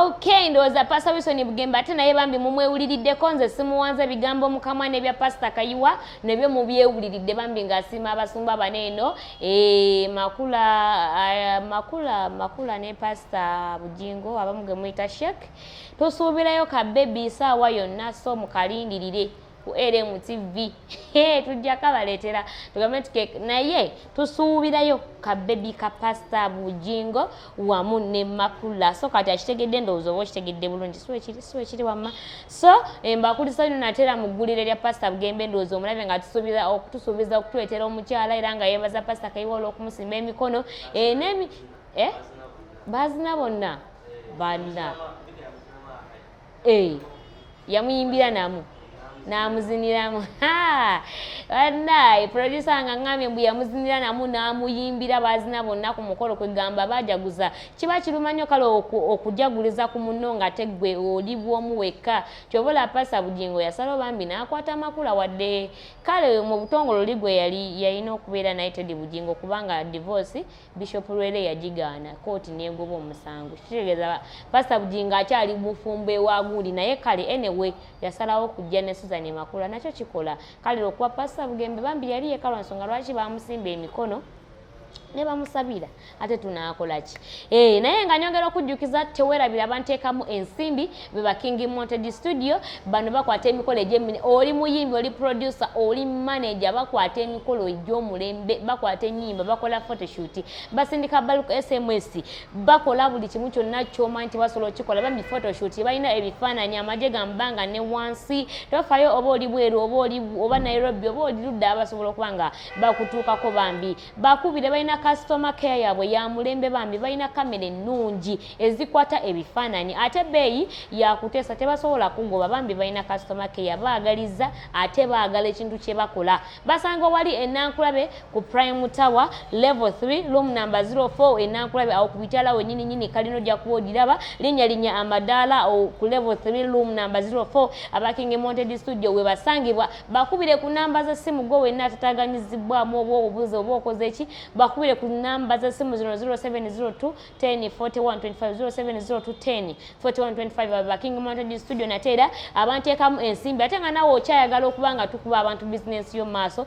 Okay, ndowooza Pastor Wilson Bugembe ate naye bambi mumwewuliriddeko. Nze simuwanze bigambo mukamwa, n'ebya Pastor Kayiwa nebyo mubyewuliridde bambi ng'asiima abasumba bano eno, Makula, Makula, Makula ne Pastor Bujingo, abamu ge muyita Shek. Tusuubirayo ka baby saawa yonna, so mukalindirire ku LMTV, tujja kabaleetera tugambe nti naye tusuubirayo ka baby ka Pastor Bujingo wamu ne Makula. So kati akitegedde, ndowooza oba okitegedde bulungi, si wekiri wamma? So mbakulisa ino nateera mu ggulire lya Pastor Bugembe. Ndowooza omulabe nga tusuubiza okutuleetera omukyala, era nga yeebaza Pastor Kayiwa olw'okumusimba emikono. Nemi bazina bonna banna, yamuyimbira namu n'amuziniramu. Bannaye, producer nga ŋŋambye mbu yamuzinira namu n'amuyimbira, bazina bonna ku mukolo. Kwegamba bajaguza. Kiba kiruma nnyo kale okujaguliza ku munno nga teggwe oli bwomu wekka. Kyobola Pastor Bugingo yasalawo bambi n'akwata Makula, wadde kale mu butongole oli gwe yali yalina okubeera naye Teddy Bugingo, kubanga divorce Bishop Lwere yagigaana, kooti neegoba omusango. Kitegeeza Pastor Bugingo akyali bufumbo ewagundi, naye kale anyway yasalawo okujja ne Susan Makula, nakyo kikola kale okuba Pastor Bugembe bambi yali yekalwa nsonga lwaki bamusimba emikono ne bamusabira. Ate tunaakola ki? Naye nga nyongera okujjukiza, teweerabira banteekamu ensimbi be King Monted Studio. Bano bakwata emikolo egy'emine. Oli muyimbi, oli producer, oli manager, bakwata emikolo egy'omulembe, bakwata ennyimba, bakola photoshoot, basindika bulk SMS, bakola buli kimu kyonna ky'omanyi nti basobola okikola. Bambi photoshoot balina ebifaananyi amagye gambanga ne wansi. Tofayo oba oli bweru, oba oli oba Nairobi, oba oli ludda, basobola okuba nga bakutuukako. Bambi bakubire, balina customer care yaabwe ya mulembe. Bambi balina kamera ennungi ezikwata ebifaananyi, ate ebbeeyi yakuteesa, tebasobola kugoba. Bambi balina customer care, baagaliza ate baagala ekintu kye bakola. Basanga wali enankulabe ku Prime Tower, level 3, room number 04, enankulabe awo ku bitala wenyini nyini. Kalina ojja kuba ogiraba linnya linnya amadaala ku level 3, room number 04. Aba King Monted Studio we basangibwa. Bakubire ku namba z'essimu gwe wenna atataganyizibwamu oba obubuze oba okoze ki, bakubire ku namba z'essimu zino: 0702 10 41 25, 0702 10 41 25. Aba King Monted Studio nate era abanteekamu ensimbi. Ate nga nawe okyayagala okuba nga tukuba abantu bizinensi yo maaso,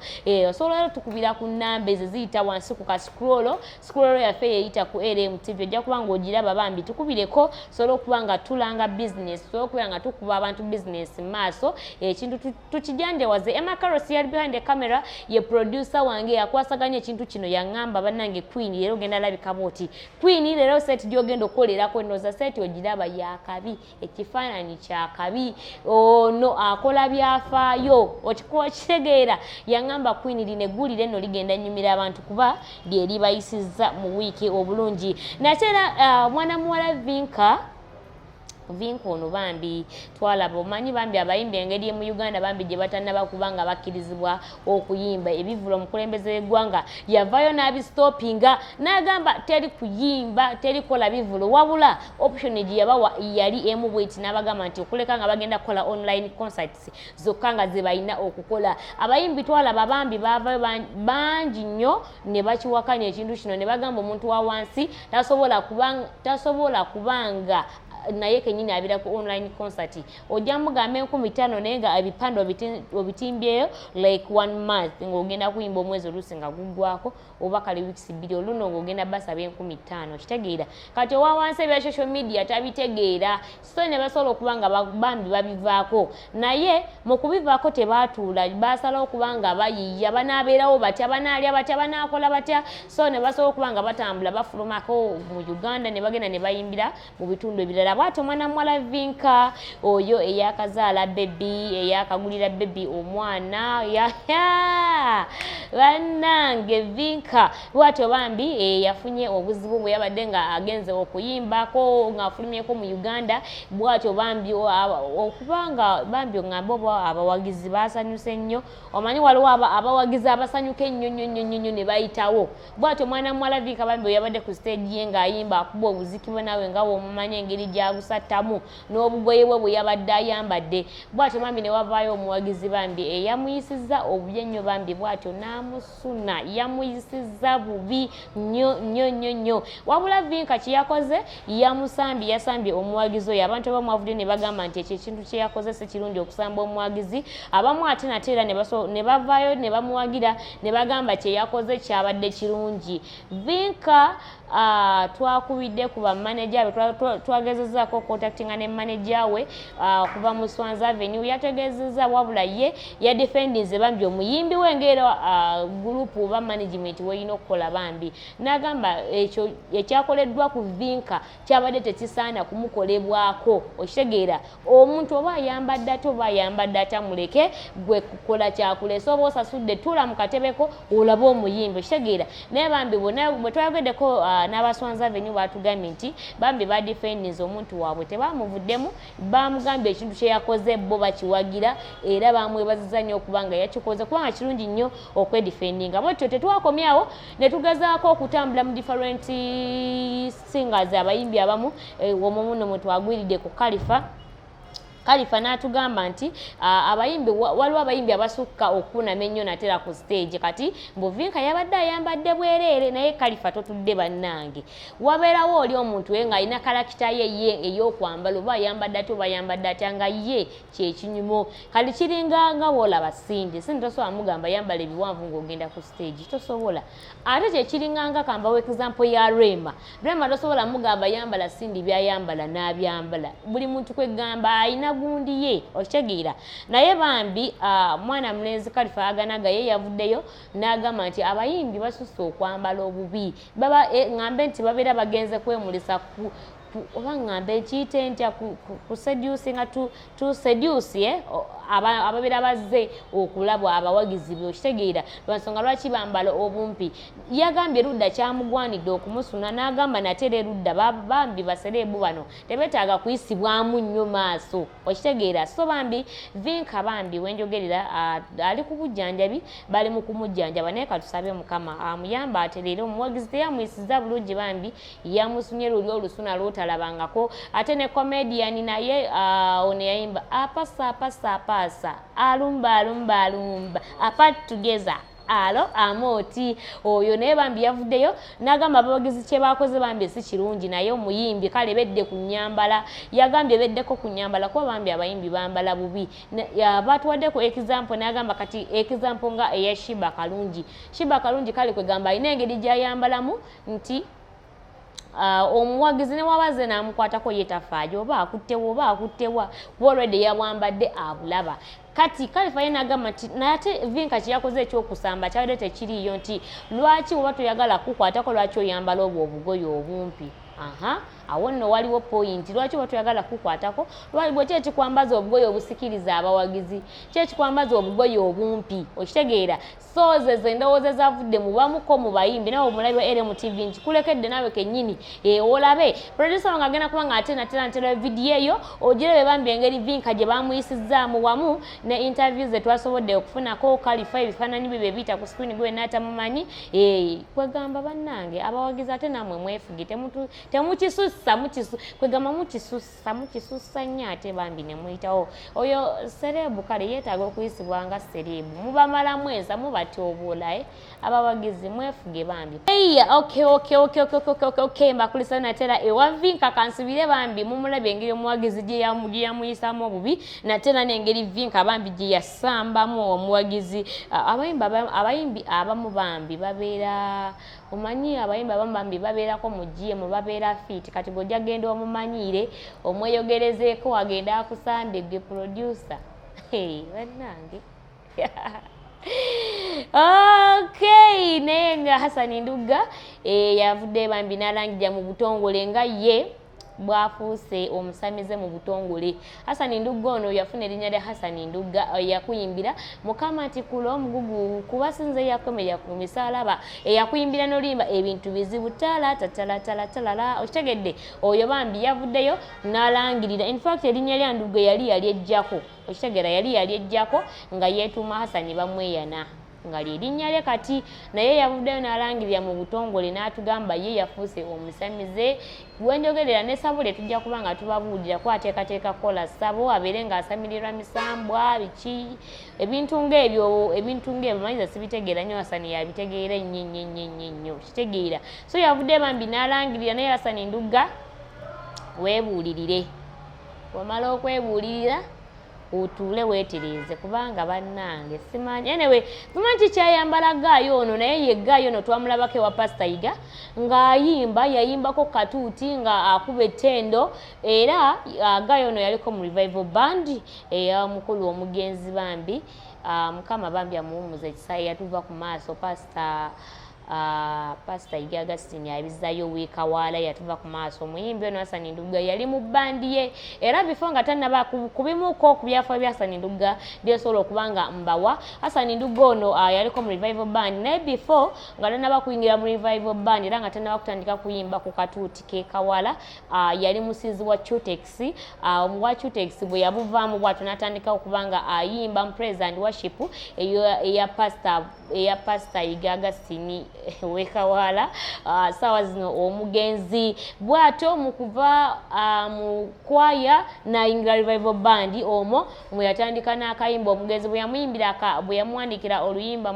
osobola era tukubira ku namba ezo ziyita wansi ku ka scroll. Scroll yaffe yeyita ku LMTV, ojja kuba nga ogiraba. Bambi tukubireko, osobola okuba nga tulanga bizinesi, osobola okubeera nga tukuba abantu bizinesi maaso. Ekintu tukijanjawaze. Emma Carlos yali behind the camera, ye producer wange, yakwasaganya ekintu kino. Yaŋŋamba, "Bannange Queen, leero ogenda labika bwoti. Queen, leero set gy'ogenda okukolerako, ndowooza set ogiraba yakabi, ekifaananyi kyakabi." Ono akola byafaayo, okitegeera? Yaŋŋamba, "Queen, lino eggulire nno ligenda nnyumira abantu kuba lye libayisizza mu wiiki obulungi." Nate era omwana muwala Vinka, Vinka ono bambi twalaba, omanyi bambi abayimbi engeri mu Uganda bambi gye batannaba kuba nga bakkirizibwa okuyimba ebivvulu. Omukulembeze w'eggwanga yavaayo n'abistopinga n'agamba teri kuyimba, teri kukola bivvulu, wabula option gye yabawa yali emu bweti, n'abagamba nti okuleka nga bagenda kukola online concerts zokka nga ze balina okukola. Abayimbi twalaba bambi baavayo bangi nnyo ne bakiwakanya ekintu kino, ne bagamba omuntu wa wansi tasobola kubanga naye kenyini abeera ku online concert. Ojja mugamba 5000, naye nga ebipande obitimbyeyo like one month, ng'ogenda kuyimba omwezi oluusi nga guggwako oba kale weeks 2, oluno ng'ogenda basaba 5000. Kitegeera kati owa wansi ebya social media tabitegeera, so ne basobola okuba nga bambi babivaako. Naye mu kubivaako tebaatuula, basalawo okuba nga bayiiya banaabeerawo batya, banaalya batya, banaakola batya. So ne basobola okuba nga batambula, bafulumako mu Uganda ne bagenda ne bayimbira mu bitundu ebirala. Bw'atyo omwana muwala Vinka oyo eyakazaala baby, eyakagulira baby omwana, bannange Vinka bw'atyo bambi yafunye obuzibu bwe yabadde nga agenze okuyimbako ng'afulumyeko mu Uganda. Bw'atyo bambi okubanga bambi oŋŋambe oba abawagizi basanyuse nnyo. Omanyi waliwo abawagizi abasanyuka ennyo nnyo nnyo nnyo ne bayitawo. Bw'atyo omwana muwala Vinka bambi yabadde ku stage ye ng'ayimba, akuba obuziki bwe, naawe nga bw'omumanyi engeri gy'akubamu. Gyagusattamu n'obugoye bwe bwe yabadde ayambadde. Bw'atyo bambi ne wavaayo omuwagizi bambi eyamuyisizza obubi ennyo bambi, bw'atyo n'amusuna, yamuyisizza bubi nnyo nnyo nnyo nnyo. Wabula Vinka kye yakoze, yamusambye, yasambye omuwagizi oyo. Abantu abamu avudde ne bagamba nti ekyo ekintu kye yakoze si kirungi, okusamba omuwagizi. Abamu ate nate era ne bavaayo ne bamuwagira ne bagamba kye yakoze kyabadde kirungi. Vinka twakubidde ku bamaneja be, twagezezaako contactinga ne maneja we okuva mu Swangz Avenue, yategeezezza. Wabula ye yadefendinze bambi omuyimbi we ng'era group oba management weyina okukola bambi, n'agamba ekyo ekyakoleddwa ku Vinka kyabadde tekisaana kumukolebwako. Okitegeera, omuntu oba ayambadde ate oba ayambadde atya, muleke gwe kukola kyakulesa. Oba osasudde, tuula mu katebeko olabe omuyimbi. Okitegeera? Naye bambi bonna bwe twayogeddeko n'aba Swangz Avenue, batugambye nti bambi badefendinze omuntu waabwe, tebamuvuddemu, bamugambye ekintu kye yakoze bo bakiwagira era bamwebaziza nnyo okuba nga yakikoze, kubanga kirungi nnyo okwedefendinga. Bwetyo tetwakomyawo ne tugezaako okutambula mu different singers, abayimbi abamu. Omwo muno mwe twagwiridde ku Kalifa. Kalifa n'atugamba nti abayimbi, waliwo abayimbi abasukka okukunama ennyo natera ku stage. Kati mbu Vinka yabadde ayambadde bwereere. Naye Kalifa, totudde bannange. Wabeerawo oli omuntu we ng'alina character ye ye ey'okwambala, oba ayambadde atya oba ayambadde atya, nga ye kyekinyumo. Kati kiringa nga bw'olaba Cindy. Cindy tosobola mugamba yambala ebiwanvu ng'ogenda ku stage, tosobola. Ate kyekiringa nga kambawo example ya Rema. Rema tosobola mugamba yambala Cindy byayambala n'abyambala. Buli muntu kwegamba alina gundi ye, okitegeera? Naye bambi mwana mulenzi Kalifa Aganaga ye yavuddeyo n'agamba nti abayimbi basusse okwambala obubi. Baba ŋŋambe nti babeera bagenze kwemulisa ku oba ŋŋambe nkiyite ntya, ku seducinga, to seduce ababeera bazze okulabwa abawagizi be. Okitegeera lwansonga lwaki bambala obumpi? Yagambye Ludda kyamugwanidde okumusuna, n'agamba nate era erudda bambi ba celeb bano tebeetaaga kuyisibwamu nnyo maaso. Okitegeera? So bambi Vinka, bambi wenjogerera ali ku bujjanjabi, bali mu kumujjanjaba, naye katusabe Mukama amuyamba atereere. Omuwagizi teyamuyisiza bulungi bambi, yamusunye luli olusuna lwotalabangako. Ate ne comedian naye ono yayimba apasa apasa apasa alumba alumba alumba apart together alo amooti oyo, naye bambi yavuddeyo n'agamba abawagizi kye bakoze bambi si kirungi. Naye omuyimbi kale bedde ku nyambala, yagambye beddeko ku nyambala, kuba bambi abayimbi bambala bubi. Batuwadde ku example, n'agamba kati example nga eya Sheebah Kalungi. Sheebah Kalungi kale kwegamba alina engeri gy'ayambalamu nti omuwagizi ne wabaze n'amukwatako ye tafaayo oba akuttewa oba akuttewa, kuba olwedde yabwambadde abulaba. Kati Kalifa ye n'agamba nti naye ate Vinka kye yakoze ekyokusamba kyabadde tekiriiyo, nti lwaki oba toyagala kukwatako, lwaki oyambala obwo obugoye obumpi? Aha, awo nno waliwo point. Lwaki oba toyagala kukwatako, bwe ki ekikwambaza obugoye obusikiriza abawagizi, ki ekikwambaza obugoye obumpi? Okitegeera? So zezo endowooza ezavudde mu bamuko mu bayimbi. Nawe omulabi wa LMTV, nkikulekedde naawe kennyini olabe producer wange agenda kuba nga ate natera ntera vidiyo eyo ogirebe bambi engeri Vinka gye bamuyisizaamu, wamu ne interview ze twasobodde okufunako Kalifa. Ebifaananyi bye biyita ku screen, gwe naatamumanyi. Kwegamba bannange abawagizi, ate nammwe mwefuge, temukisussa, kwegamba mukisussa, mukisussa nnyo ate bambi ne muyitawo. Oyo celeb kale yeetaaga okuyisibwa nga celeb, mubamalamu ensa, mubatyoboola. Abawagizi mwefuge bambi. Okay, mbakulisa natera ewa Vinka. Kansubire bambi mumulabye engeri omuwagizi gye yamuyisamu obubi, natera n'engeri Vinka bambi gye yasambamu omuwagizi. Abayimbi abamu bambi babeera, omanyi abayimbi abamu bambi babeerako mu gym, babeera fit. Kati gweojja genda omumanyiire, omweyogerezeeko, agenda akusambe gwe producer. Bannange, okay. Naye nga Hasani Ndugga yavudde bambi n'alangirira mu butongole nga ye bwafuuse omusamize mu butongole. Hasani Ndugga ono yafuna erinnya lya Hasani Ndugga yakuyimbira Mukama nti kula omugugu kuba sinze yakomerera ku misaalaba, eyakuyimbira n'oluyimba ebintu bizibu tala tatalatalala. Okitegedde? Oyo bambi yavuddeyo n'alangirira. Infact erinnya lya Ndugga yali yalyejjako. Okitegeera? Yali yalyejjako nga yeetuuma Hasani Bamweyana. nga lyerinnya lye kati, naye yavuddeyo n'alangirira mu butongole n'atugamba ye yafuuse omusamize. Wenjogerera ne Sabule tujja kuba nga tubabuulira ko ateekateeka kukola ssabo, abeere ng'asamirirwa misambwa, biki, ebintu ng'ebyo, ebintu ng'ebyo manyiza sibitegeera nnyo. Hasani yabitegeera ennyo ennyo ennyo ennyo ennyo, kitegeera. So yavuddeyo bambi n'alangirira. Naye Hasani Ndugga, weebuulirire, wamala okwebuulirira otuule weetereeze, kubanga bannange simanyi. Anyway, tumanyi kikyayambala guy ono, naye ye guy ono twamulabako ewa Pasita Yiga ng'ayimba, yayimbako katuuti nga akuba ettendo. Era guy ono yaliko mu Revival Band eyamukulu omugenzi bambi, Mukama bambi amuwumuza ekisa, yatuva ku maaso, Pasita Yiga Augustine abizzayo wiikawaala, yatuva ku maaso. Omuyimbi ono Hasani Ndugga yali mu bandi ye. Era before nga tannaba kubimuko ku byafaayo bya Hasani Ndugga byensobola okuba nga mbawa, Hasani Ndugga ono yaliko mu Revival Band, naye before nga tannaba kuyingira mu Revival Band era nga tannaba kutandika kuyimba ku katuuti kekawala, yali musiizi wa Cutex. Wa Cutex bwe yabuvaamu bwatyo n'atandika okuba nga ayimba mu praise and worship eya Pasita Yiga Augustine wekawaala, saawa zino omugenzi. Bw'atyo mu kuva mu kwaya n'ayingira Revival Band, omwo mwe yatandika n'akayimba omugenzi bwe yamuyimbira, bwe yamuwandiikira oluyimba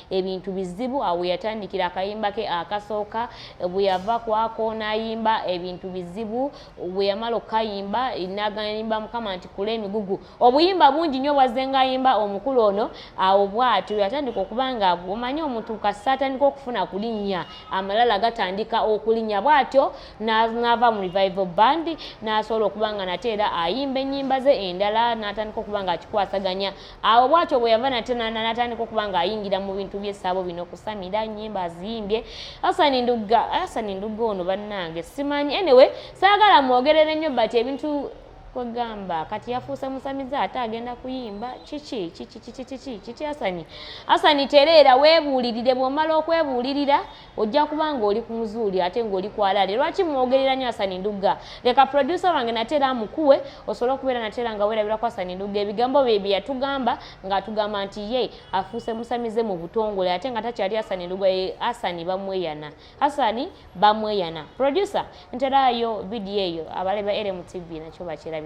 "Ebintu Bizibu". Awo we yatandikira akayimba ke akasooka. Bwe yava kwako n'ayimba "Ebintu Bizibu", bwe yamala okukayimba n'agayimba "Mukama nti kula emigugu". Obuyimba bungi nnyo bwazze ng'ayimba omukulu ono. Awo bw'atyo yatandika okuba nga omanyi omuntu kasita atandika okufuna kulinnya, amalala gatandika okulinnya. Bw'atyo n'ava mu Revival Band n'asobola okuba nga nate era ayimba ennyimba ze endala, n'atandika okuba nga akikwasaganya. Awo bw'atyo bwe yava nate n'atandika okuba nga ayingira mu bintu by'essabo bino, kusamira nnyimba aziyimbye. Hasani Ndugga, Hasani Ndugga ono bannange simanyi. Anyway, saagala mwogerere nnyo, but ebintu kwegamba kati yafuuse musamize ate agenda kuyimba kiki kiki kiki kiki kiki? Hasani, Hasani, tereera, weebuulirire. Bw'omala okwebuulirira ojja kuba ng'oli ku muzuuli ate ng'oli kwalaale. Lwaki mwogerera nnyo Hasani Ndugga? Leka producer wange nate era amukuwe osobole okubeera nate era nga weerabira ku Hasani Ndugga, ebigambo bye bye yatugamba ng'atugamba nti ye afuuse musamize mu butongole ate nga takyali Hasani Ndugga. Ye Hasani bamweyana, Hasani bamweyana. Producer, nteraayo vidiyo eyo, abalabi ba LMTV nakyo bakirabire.